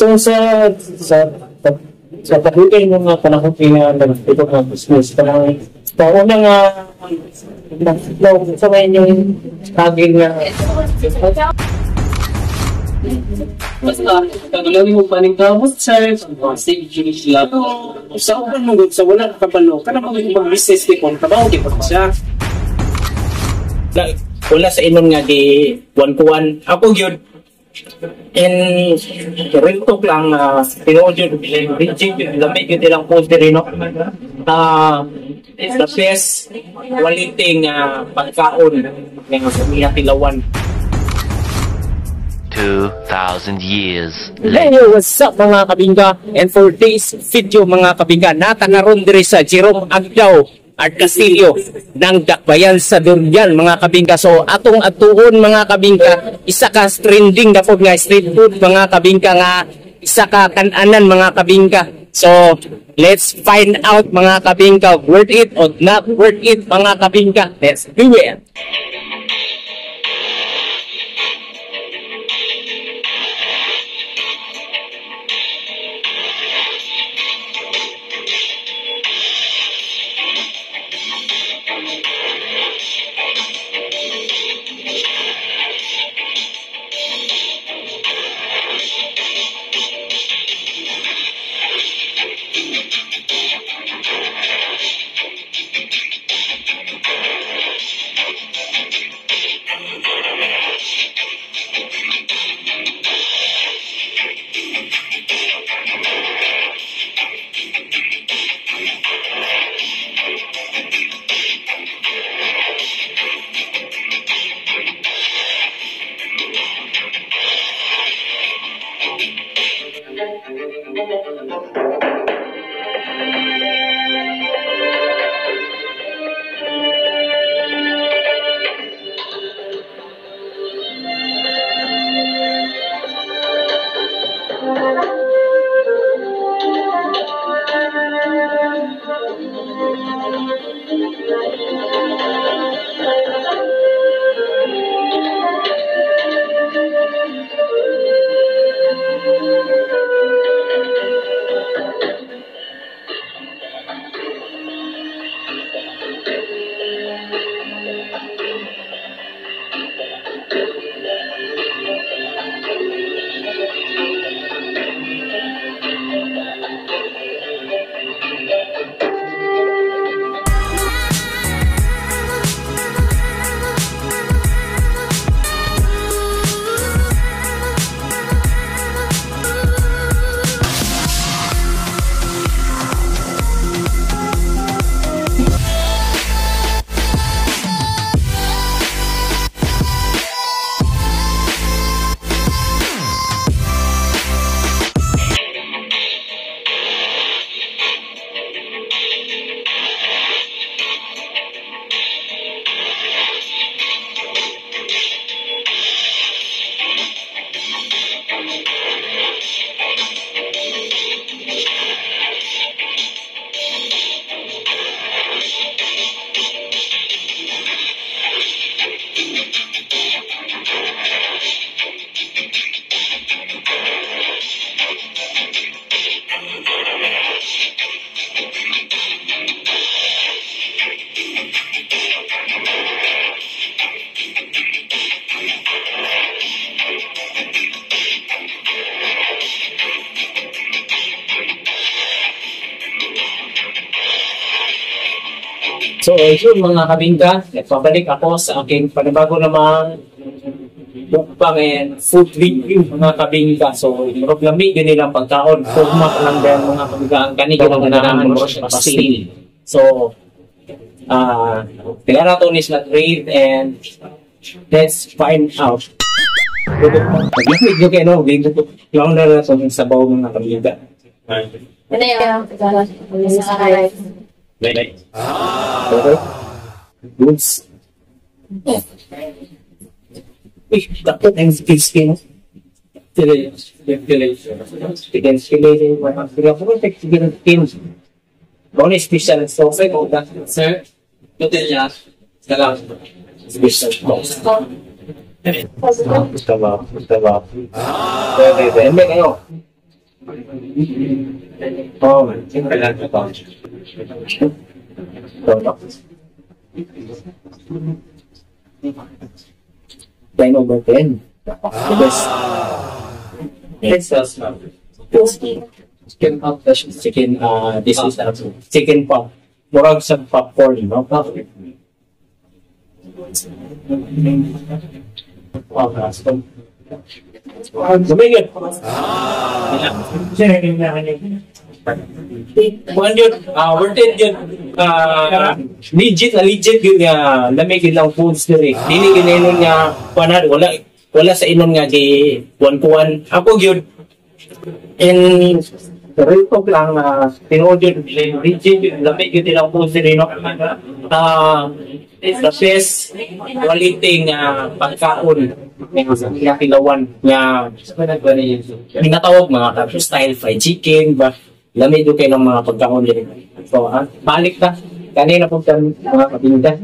So sa pagutay mo nga panahon nga nag-ito nga business kanang sa una nga no, sa may inyong kaging nga Basta, kagulawin mo paningkamot, sir. Sige, sila. Sa uban mo, sa wala kabalo, kana mo yung business kay kung trabaho di pa siya. Wala sa inon nga di one to one. Ako yun, in real talk lang, tinuod yun, legit yun, lamig yun nilang food diri, no? It's the best quality nga pagkaon nga sa tilawan. 2,000 years Hey, what's up mga kabingga? And for this video mga kabingga, natanaron diri sa Jerome Agdao at Castillo ng Dakbayan sa Durian mga kabingga. So atong atuon mga kabingga, isa ka trending na nga street food mga kabingga nga isa ka kananan mga kabingga. So let's find out mga kabingga, worth it or not worth it mga kabingga. Let's do it! So, yun mga kabingga, nagpabalik ako sa aking panibago namang mukbang and food review mga kabingga. So, murag lami din nilang pagkaon. Forma pa lang din mga kabingga ang kani yung ganahan mo siya pastil. So, kaya na to ni sila trade and let's find out. Nag-video kayo no, lang na lang sa sabaw mga kabingga. Ano yung Okay. Goods. Uy, dapat ang skin. Chicken fillet, chicken skin. Only special sauce. Sir, Nutella, salam. Special sauce. Gusto ba? Gusto ba? Pwede, pwede. Kayo. Oh, 10 over 10. The best. Yes. Chicken pop, chicken, this is chicken pop. Murag sa popcorn, no? Lumigit. Kuan yun, worth it yun. Legit na legit yun nga, lamig yun lang foods diri. Dili yun inon nga, kuan na, wala, wala sa inon nga di kuan kuan. Ako yun, in real talk lang, tinuod yun, legit yun, lamig yun nilang foods diri, no? The best quality nga pagkaon nga tilawan nga ginatawag mga style fried chicken ba, lami do kay ng mga pagkaon diri. So, balik ta. Kanina po kan mga kapinda.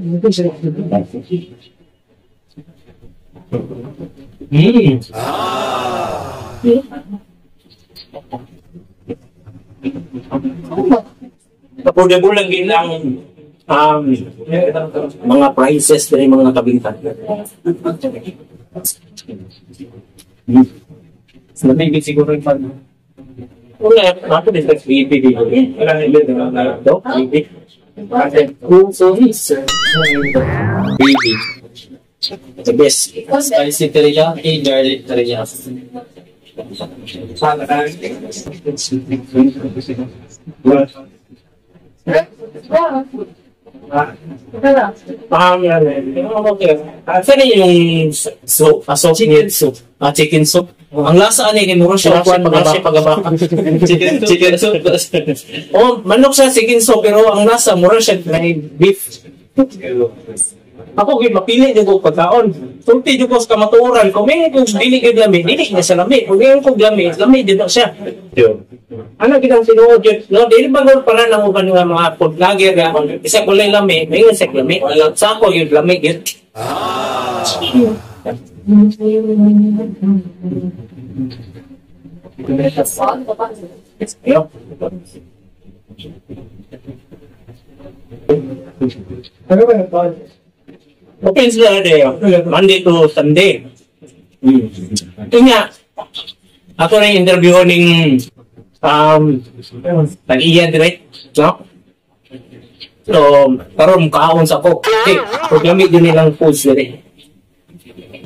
Affordable lang din ang mga prices diri mga kabinta. Lamig siguro yung pan. Wala, ako din sa baby dito. Wala na do, baby. So, baby. The best. Spicy teriyaki, garlic teriyaki. Okay. Saan yung soup? Soup? Chicken soup. Chicken soup. Ang lasa ani kay mura siya kuan pagabaka. Chicken soup. Oh, manok siya chicken soup pero ang lasa mura siya may beef. Ako gyud mapili jud ko pagkaon. Sulti jud ko sa kamatuoran kung may kung dili gyud lami, dili na siya lami. Kung ngayon kog lami, lami din na siya. Ano gid ang tinuod yun? No, dili ba gud para nang uban nga mga food vlogger nga isa kulay lami, may isa lami. Sa ako gyud lami gyud. Open sila de Monday to Sunday. Ito nga, ako na yung interview ning tag-iya direct, no? So, karon kaon sa ko. Okay, programit yun nilang foods dire.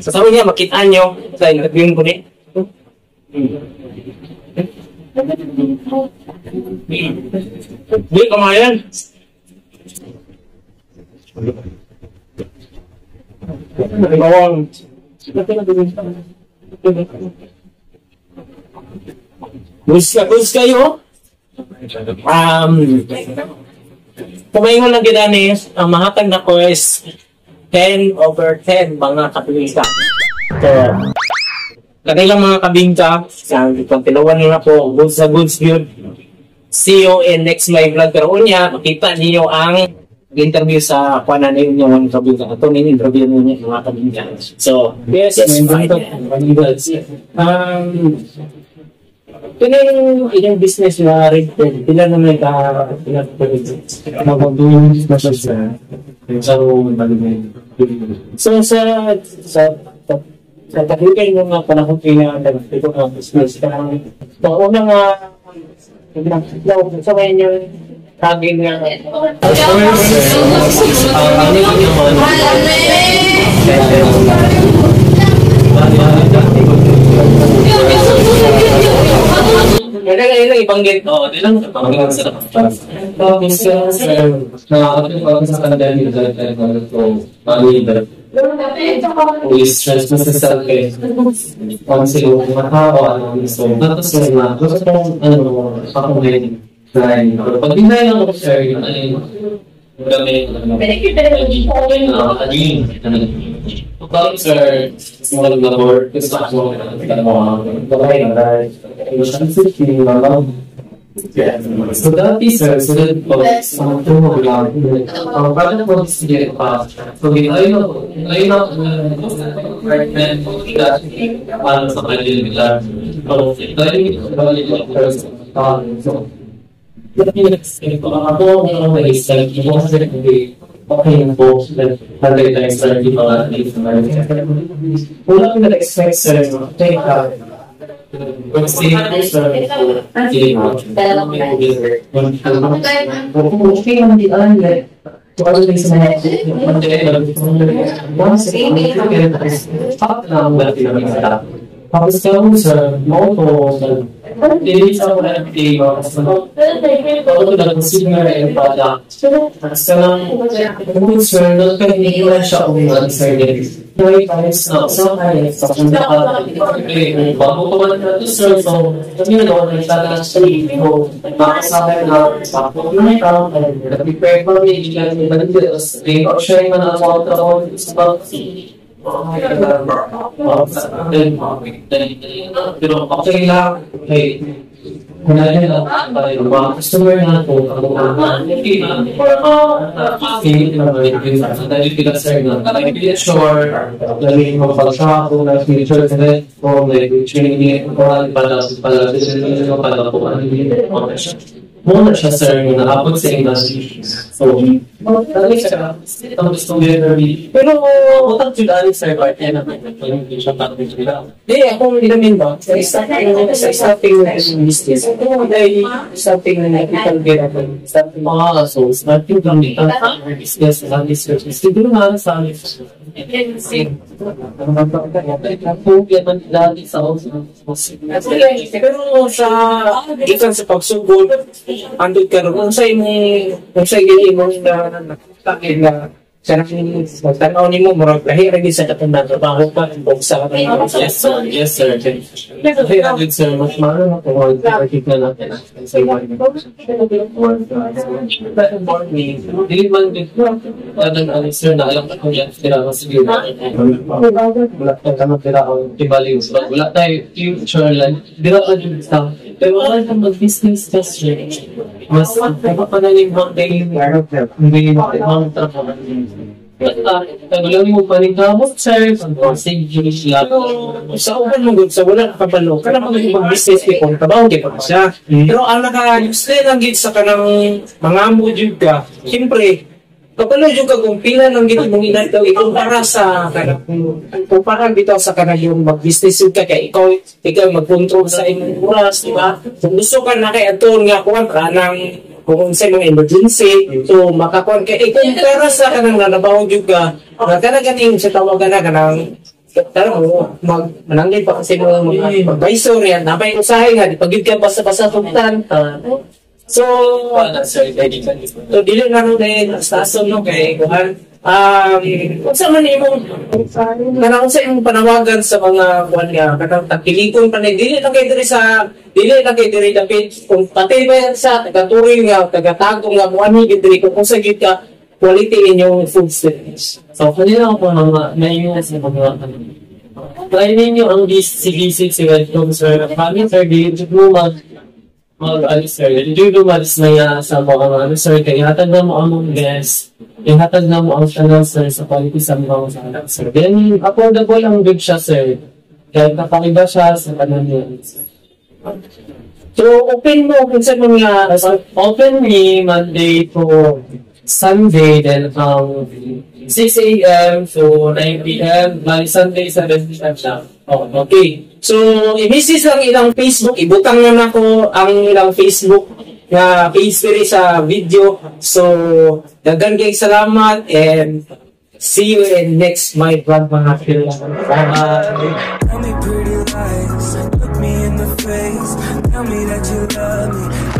So, sabi niya, makita nyo sa interview ko ni. Di kamayan. Bawang. Goods kayo. Kumaingon lang kita ni, ang mahatag na ko is 10 over 10 mga kabingka. So, kanilang mga kabingka, sa pagtilawan nila po, goods sa goods yun. See you in next my vlog. Pero unya, makita niyo ang interview sa kuwanan ninyo mga kabingka. Ito ninyo interview ninyo mga kabingka. So, Yes, yes, may fine. Ito yung inyong business na Red Pen. Pila naman ka So, sa taglukay ng mga panahon kaya ito ang business. So, unang sa may inyo tagin nga Kaya nga ilang ibanggit. Oo, di lang pangit sa So dati sir, sunod po sa mga ang parang po sige pa. So ayun na apartment para sa kanila. So, ako ang naisip, okay na po, nagay tayo sa di mga wala akong na-expect, sir, take sir, okay lang di ay, like, tapos sa moto, dili sa wala ng auto na consumer and product. Sa lang, sir, nagkahihiwan siya kung sir, may times na sa kaya sa kung naka bago pa man na sir, so kami na doon nagtala sa ko makasama na sa na ikaw prepare pa mi diyan may sharing man ang mga sa pero okay lang, okay. Kung na lang tayo, mga customer na po, sure, dahil mapag-travel na future na po, like, training, pala, pala, pala po, muna siya, sir, nga naabot sa industry. So, dali siya, ang gusto Pero, utang jud ani, sir, part yan na siya parang sila. Di, ako inamin ba, sa starting na yung business, ito ay starting na nakikita starting. Ah, so, starting lang dito, business, business, siguro nga sa amin. Pero sa gikan sa pagsugod, andot ka ron, kung sa imong na nakita na sa nang tanaw nimo murag lahi ra gyud sa katong trabaho pa ug sa katong. Yes, sir. Yes, sir. Okay, good, sir. Mas maano na po, makikita natin sa one. Morning. Dili man din ano ano sir na alam ko yan sila mas siguro. Wala tayong ano tira ang tibali. Wala tayo future lang. Dira ka din sa pero wala kang mag-business ka, sir. Mas pa na yung day hindi ang trabaho. Tagulang mo paningkamot, sir. Sige siya. Pero sa uban mo gud sa wala nakabalo kana mga ibang business kay kung trabaho kay pa siya. Pero ang naka useless lang gid sa kanang mga mo jud ka. Siyempre, kabalo jud ka kung pila lang gid imong inadlaw ikumpara sa kanang kumpara bitaw sa kanang yung mag-business jud ka kay ikaw mag-control sa imong oras, di ba? Kung gusto ka na kay aton nga kuan kanang kung unsay mga emergency, so makakuan kay ikumpara sa kanang nanabaho jud ka na kana ganing sa tawagan na kanang tara mo mag mananggid pa kasi mga mga advisor yan napay usahay nga di pagid ka basta-basta tugtan. So Wala, sir. So dili na ron din tason no kay kuan unsa man imong kanang unsa imong panawagan sa mga kuan nga kanang tagpilikon pa ni dili lang kay diri sa dili lang kay diri dapit kung pati ba sa taga-turing nga taga-tagong nga muanhi gid diri kung unsa gid ka quality inyong food service. So, kanila ko mga naiingat sa mga ano. Try ninyo ang CBC si Welcome, sir. Kami, sir, di mo mag mag ano, sir, di mo na ya sa mga ano, sir, kaya hatag na mo ang mga guest, ihatag na mo ang tanan, sir, sa quality sa mga sa anak, sir. Then, affordable ang good siya, sir. Kaya kapakiba siya sa kanan niya, sir. So open mo kung sa mga So, open me Monday to Sunday, then 6 a.m. to 9 p.m. By Sunday, 7 p.m. lang. Oh, okay. So, i-message lang ilang Facebook, ibutang na nako ang ilang Facebook nga page diri sa video. So, daghan kay salamat and see you in next my vlog, mga kailan. Bye. Tell me pretty lies, look me in the face. Tell me that you love me.